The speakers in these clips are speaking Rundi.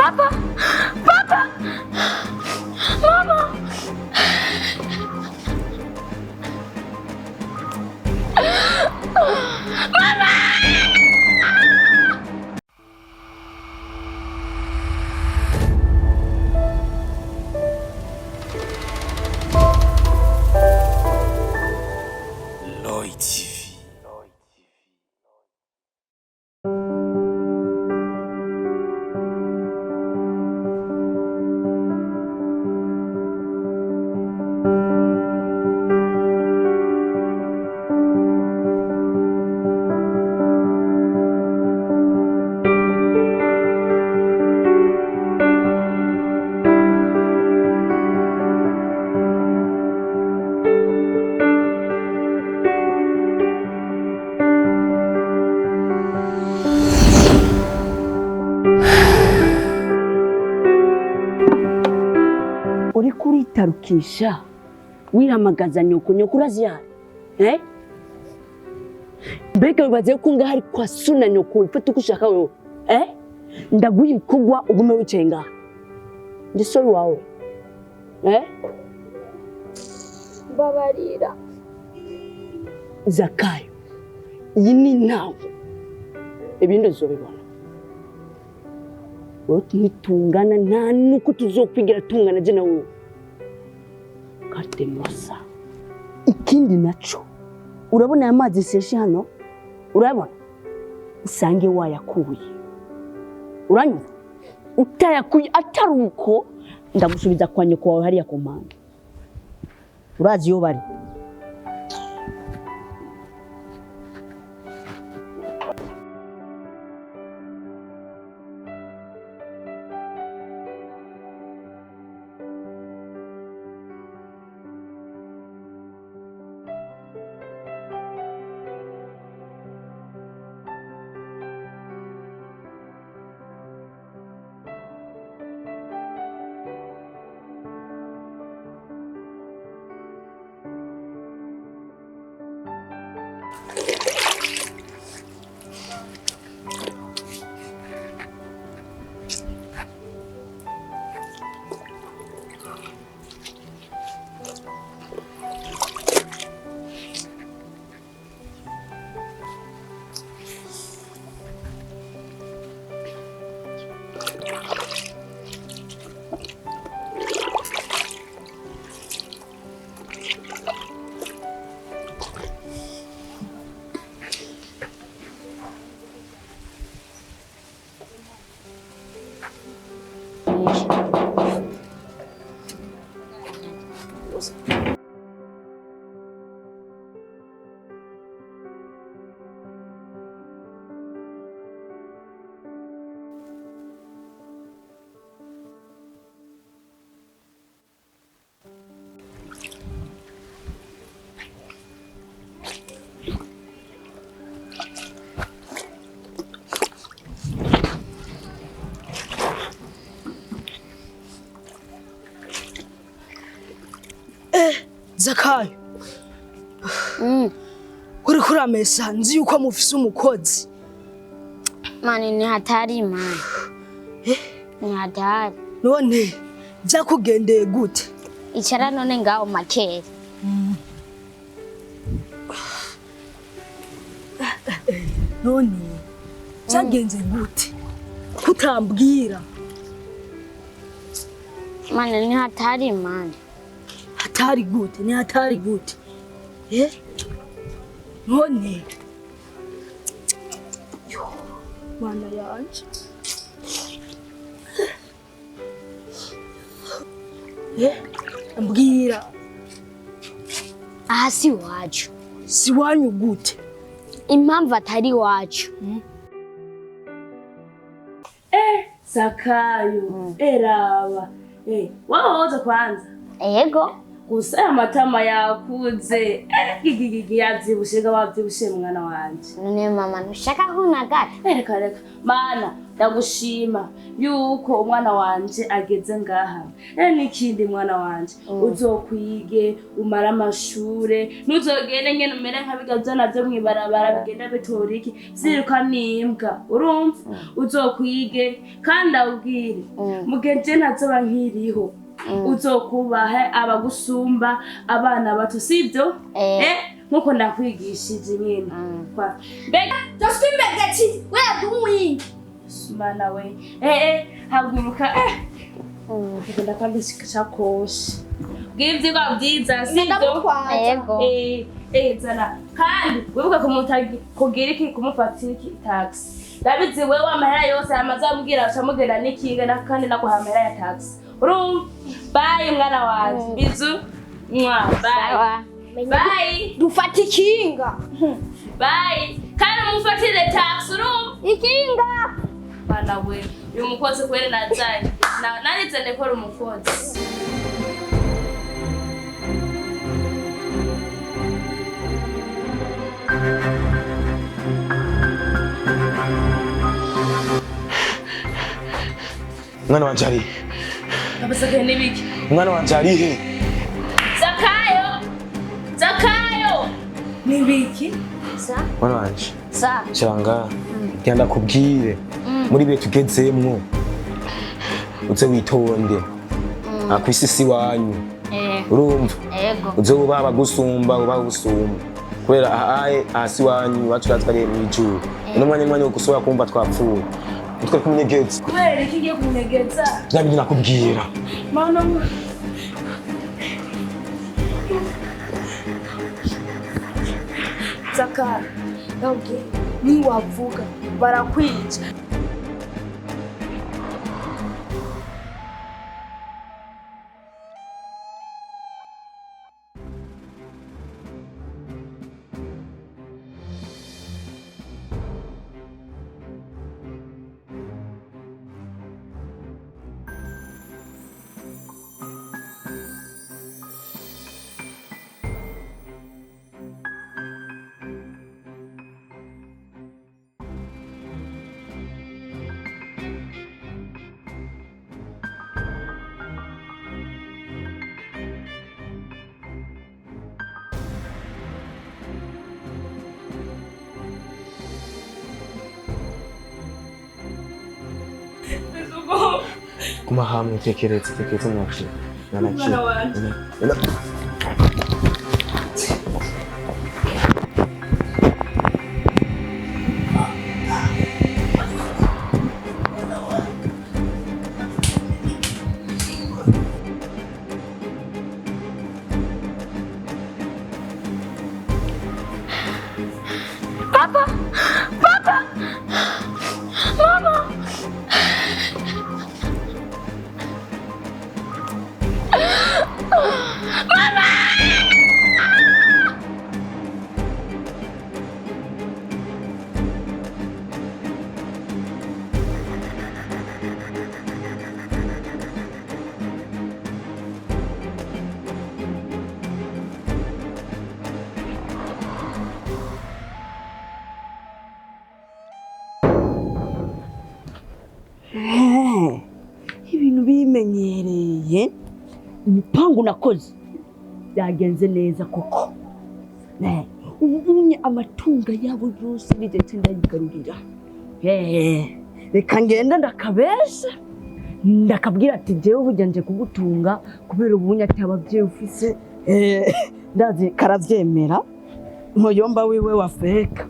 Papa! Papa! Mama! Lloyd TV. Uriko uritarukisha wihamagaza nyoko, nyoko uravyara, eh? Mbega wibaze ko ngaho ari kwa suna nyoko wifata uko ushaka wewe, eh? Ndaguha ibikorwa ugume wicaye ngaha, ndi sori wawe, eh? Mbabarira. Zakayo, iyi ni intango, ibindi uzobibona. Wewe ntitungana, nta nuko tuzokwigira tungana je na wewe katemosa. Ikindi naco, urabona aya mazi seshe hano, urabona usange wayakuye, uranyumva? Utayakuye atari uko ndagusubiza kwa nyoko wawe hariya ku mpanga, urazi iyo bari. Zakayo, uriko uramesa, nzi yuko mufise umukozi. Mani ni hatari mani. Ni hatari. None vyakugendeye gute? Icara none ngaho makere. None vyagenze gute kutambwira? Mani ni hatari mani. Hatari gute? Ni hatari gute? Eh, none yo mana yanje. Eh, mbwira. Aha si iwacu. Si wanyu gute? Impamvu atari iwacu. Zakayo, eraba. Eh, wahoze kwanza. Ego. Gusa aya matama yakuze. Gigigigi yavyibushe ga wavyibushe mwana wanje. None mama ntushaka kunagata? Reka reka mana ndagushima yuko umwana wanje ageze ngaha. N'ikindi mwana wanje uzokwige umara amashure ntuzogende nyene umere nka biga vyana vyo mw'ibarabara bigenda bitora iki vyiruka n'imbwa urumva uzokwige kandi awubwire mugenje ntazoba nkiriho uzokubahe abagusumba abana bato sivyo nkuko ndakwigishije nyene mbega Just we are doing. Mana we haguruka ugenda kandi ishakoshi bw'ivyigwa vyiza sivyo Yego. Zana kandi wibuke kugira iki kumufatira iki taxi ndabizi wewe amahera yose amaze amubwira aca amugenda n'ikinga kandi naguha amahera ya taxi urumva bye mwana wanje bizu mwa bye Sawa. bye Dufata ikinga. bye kandi mumufatire taxi urumva Ikinga. Bana we uyu mukozi kweri nazanye narize ndekora umukozi. Mwana wanje ari Abasakaye n'ibiki? Mwana wanje ari he? Zakayo! Zakayo! N'ibiki? Sa. Mwana wanje Sa. shanga genda kubwire muri bihe tugezemwo uze witonde akwisi si wanyu urumva Yego. uze wubaha abagusumba ubaha ubusumba kubera ahaye hasi wanyu iwacu uratwariye mw'ijuru uno mwanya mwanya wo gusubira kumva twapfuye utwe kumunyegeza Kubera iki ngiye kumunyegeza? vya bindi nakubwira Mana we. Zakayo, ndabwira niwavuga barakwica. Guma hamwe tekereza tekereza mwakira Mwana wanje. Ibintu bimenyereye umupangu nakoze byagenze neza koko. Ubu amatunga yabo yose nigeze ndayigarurira. Reka ngenda ndakabesha ndakabwira ati jewe burya nje kugutunga kubera ubunye ati abavyeyi ufise. Ndazi karavyemera muyomba wiwe wa feka.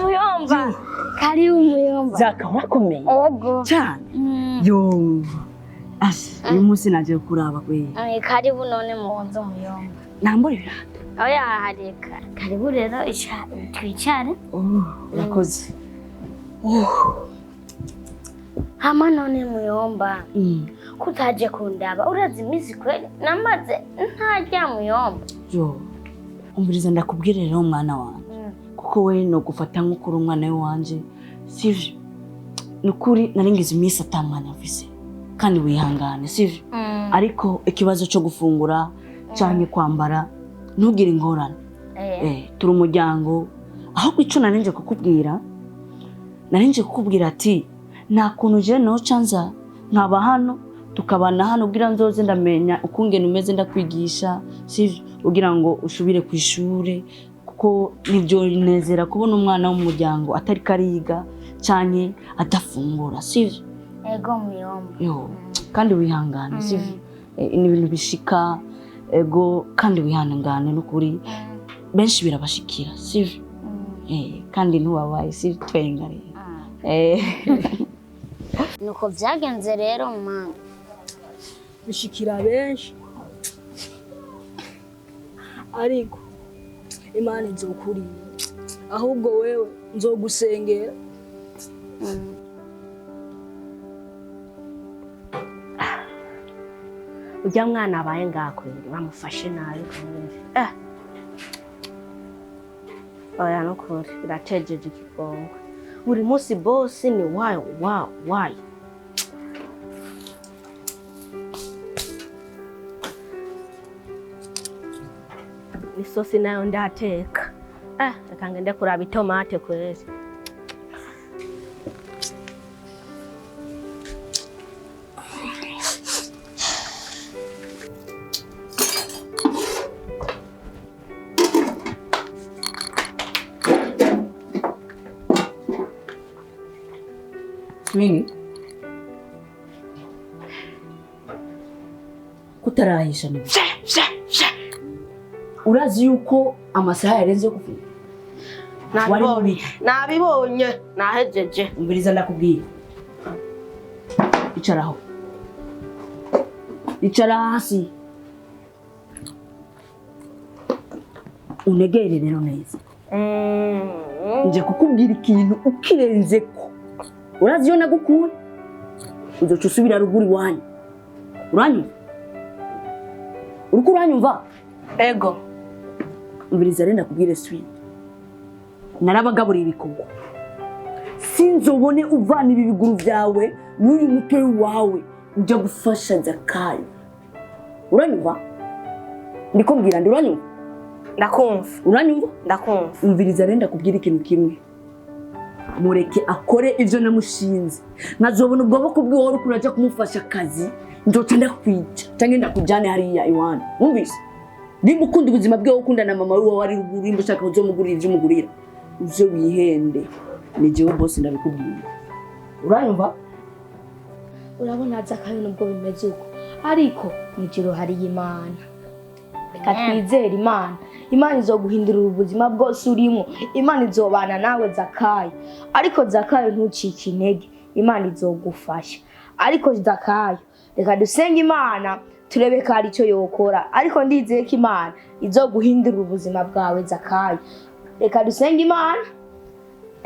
Muyomba. Karibu muyomba. Zaka urakomeye Yego. cyane. Yo asha uyu munsi naje kuraba kwe. Karibu none muhonze muyomba. Nambura ibirato. Oya hareka. Karibu rero twicare. Oh, urakoze. Hama none muyomba. Kutaje kundaba urazi iminsi kweli namaze ntarya muyomba. Yo. Umviriza ndakubwire rero mwana wanjye, kuko we no gufata nk'ukuri umwana wanje, sivyo? Nukuri naringize iminsi ata mwana mfise, kandi wihangane, sivyo? Ariko ikibazo cyo gufungura canke kwambara, ntugire ingorane. Turi umuryango. Ahubwo ico narinje kukubwira ati nta kuntu je noca nza nkaba hano, tukabana hano, kugira nzoze ndamenya ukungene umeze, ndakwigisha, sivyo? Kugira ngo usubire ku ishure, kuko ntivyonezera kubona umwana w'umuryango atariko ariga canke adafungura, sivyo? Ego muyomba. Yo, kandi wihangane, sivyo? Ni ibintu bishika. Ego, kandi wihangane n'ukuri, benshi birabashikira, sivyo? Kandi ntubabaye, sivyo? Twenga rero. Nuko vyagenze rero mama. Bishikira benshi, ariko Imana izokuriye. Ahubwo wewe nzogusengera. Ujya mwana abaye ngakweri bamufashe nabi kweri. Oya, nukuri biratejeje ikigongo. Buri munsi bosi ni wayi wa wayi. Isosi nayo ndateka. Reka ngende kuraba itomate kweri. Swingi, kutarahisha ni urazi yuko amasaha yarenze yo kufunga. Wari Nabibonye. mubiki? Nabibonye, nahejeje. Umviriza ndakubwira, icaraho, icara hasi, unegere rero neza. Nje kukubwira ikintu ukirenzeko, urazi iyo nagukuye uzoca usubira ruguru iwanyu. Uranyumva? Uriko uranyumva? Ego. Umviriza rero ndakubwire, sweet, narabagaburiye ibikorwa. Sinzobone uvana ibi biguru byawe n'uyu mutwe wawe ujya gufasha Zakayo. Uranyumva? Ndiko mbwira ndi, uranyumva? Ndakumva. Uranyumva? Ndakumva. Umviriza rero ndakubwira ikintu kimwe: mureke akore ivyo namushinze. Nkazobona ubwoboko bwiwe uriko uraja kumufasha akazi, nzoca ndakwica canke ndakujane hariya iwanyu. Wumvise? Nimba ukunda ubuzima bwiwe, ukunda na mama wiwe ari ruguru, nimba ushaka uzomugurira ivyo umugurira, uze wihende. Ni jewe bosi ndabikubwiye. Uranyumva? Urabona Zakayo, nubwo bimeze uko, ariko mw'ijuru hariyo Imana. Reka twizere Imana. Imana izoguhindurira ubuzima bwose urimo. Imana izobana nawe Zakayo. Ariko Zakayo, ntucike intege, Imana izogufasha. Ariko Zakayo, reka dusenge Imana, turebe ko hari icyo yokora. Ariko ndizeye ko Imana izoguhindurira ubuzima bwawe Zakayo. Reka dusenge Imana,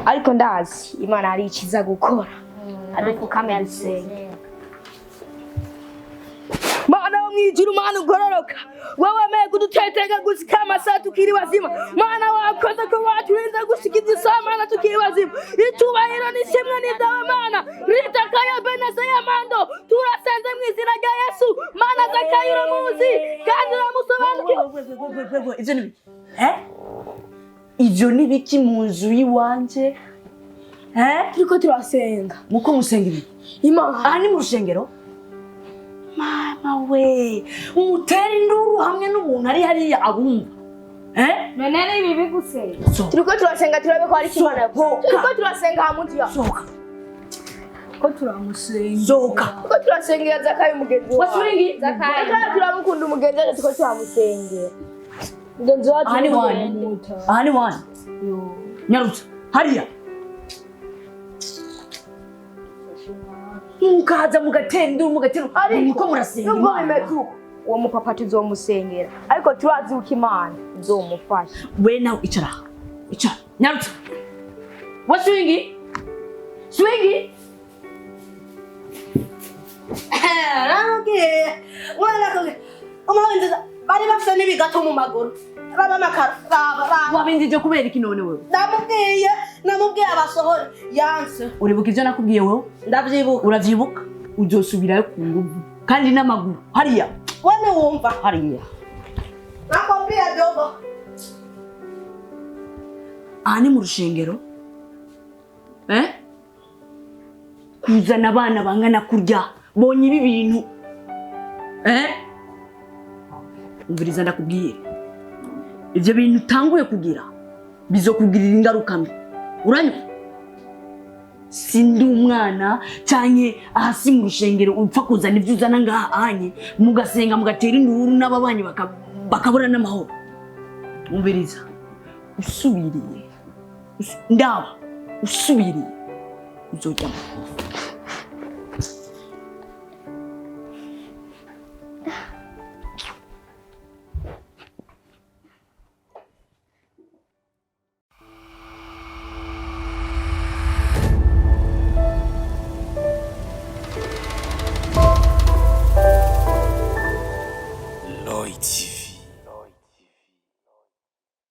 ariko ndazi Imana hari ikiza gukora. Adupfukame dusenge. Mana wo mwijuru, Mana ugororoka, wowe wemeye kuduteteka gushika amasaha tukiri bazima. Mana, wakoze ko waturinze gushika izi saha, Mana, tukiri bazima. Icubahiro n'ishimwe ni ibyawe Mana. Ritakayo beneze ya mando, turasenze mu izina rya Yesu. Mana, Zakayo uramuzi kandi uramusobanukiwe. Ivyo ni biki? Ivyo ni biki mu nzu y'iwanje? Turiko turasenga. Muko musenga ibi? Imana. Aha ni mu rusengero? Mama we, umutera induru hamwe n'umuntu ari hariya abumva. None ni bibi gusenga? Sohoka. Turiko turasenga turabe ko hari icyo Imana yakoze. Sohoka. Turiko turasenga ha muntu ya. Sohoka. Ko turamusenga. Sohoka. Turiko turasengera Zakayo mugenzi wawe. Wasuringi. Zakayo turamukunda umugenzi wacu, turiko turamusengera. Mugenzi wacu. Aha ni wanyu. Aha ni wanyu. Nyarutsa. Hariya. Mukaza mugatera induru, mugatera. Muko murasenga Nubwo Imana. bimeze uko, uwo mupapa tuzomusengera, ariko turazi uko Imana izomufasha. We nawe icara aha. Icara. Nyarutsa. Wasuringi. Swingi. Naramubwiye mwana ko umuhanzi bari bafite n'ibigato mu maguru. Raba amakaro, raba, raba. Wabinjije kubera iki none wewe? Ndamubwiye, namubwiye abasohore, yanse. Uribuka ivyo nakubwiye wewe? Ndavyibuka. Uravyibuka? Uzosubirayo ku nguvu kandi n'amaguru hariya. We ntiwumva. Hariya. Nakwambia dogo. Aha ni mu rushengero, eh? Kuzana abana bangana kurya bonye ibi bintu, eh? Umviriza ndakubwiye, ivyo bintu utanguye kugira bizokugirira ingaruka mbi. Uranywa? Sindi umwana canke aha si mu rushengero upfa kuzana ivyo uzana ngaha anye mugasenga mugatera induru n'ababanyi bakabura n'amahoro. Umviriza, usubiriye, ndaba usubiriye uzojya mu kofa. Lloyd TV.